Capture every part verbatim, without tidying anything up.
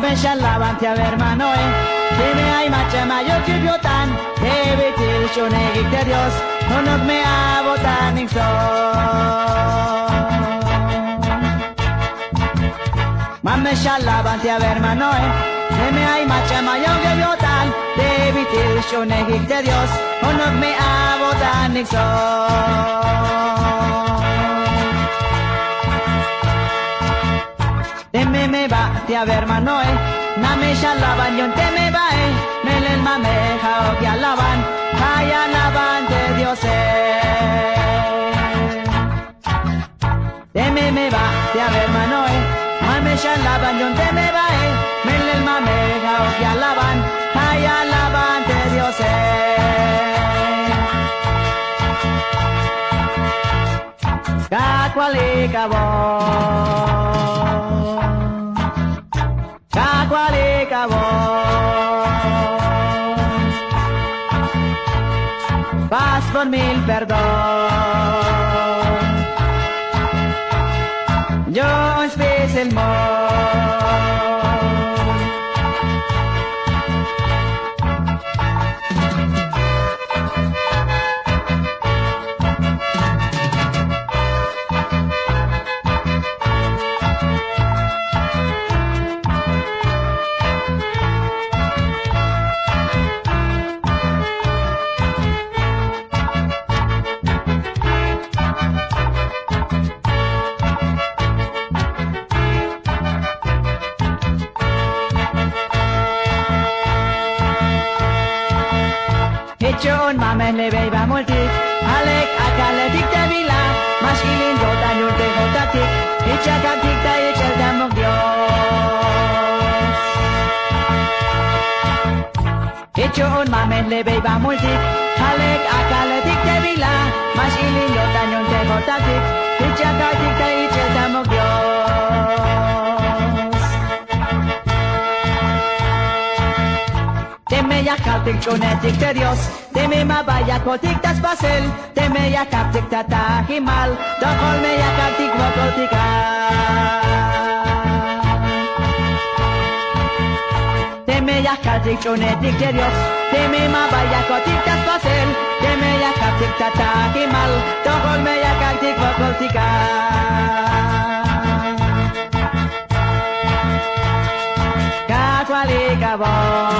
Me xalaban ti' a hermanoe, teme ay mach'a mayuk yu'un yo'tan te bit'il xch'uunejik te Dios, junuk me a'botanik sok. Ma me xalaban ti' a hermanoe, teme ay mach'a mayuk yu'un yo'tan te bit'il xch'uunejik te Dios, junuk me a'botanik sok. Teme me ba ti' a hermanoe, ma me xalaban yu'un teme bae, melel ma me ja'uk ya alaban, ja' ya alaban te Diose. Teme me ba ti' a hermanoe, ma me xalaban yu'un teme bae, melel ma me ja'uk ya alaban, ja' ya alaban te Diose. Kajwaltik awok. Kajwaltik awok. Pasbon mil perdón. Yo'on spisil moj. Jich yu'un ma me jlebeybamultik, ja' lek akaletik te bila, ma x'ilin yo'tan yu'un te jo'taktik, jich ya kak'tik ta ich'el ta muk Dios. Jich yu'un ma me jlebeybamultik, ja' lek akaletik te bila, ma x'ilin yo'tan yu'un te jo'taktik, jich ya kak'tik ta ich'el ta muk Dios. Teme ya kaltik jch'uunejtik te Dios, teme ma ba ya koltik ta spasel, teme ya kak'tik ta tajimal, tojol me ya kaltik wokol tik a. Teme ya kaltik jch'uunejtik te Dios, teme ma ba ya koltik ta spasel, teme ya kak'tik ta tajimal, tojol me ya kaltik wokol tik a. Kajwaltik awok.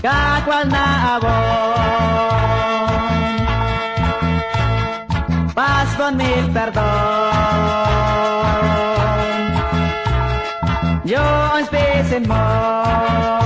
Kajwal na awok. Pasbon mil perdón. Yo'on spisil moj.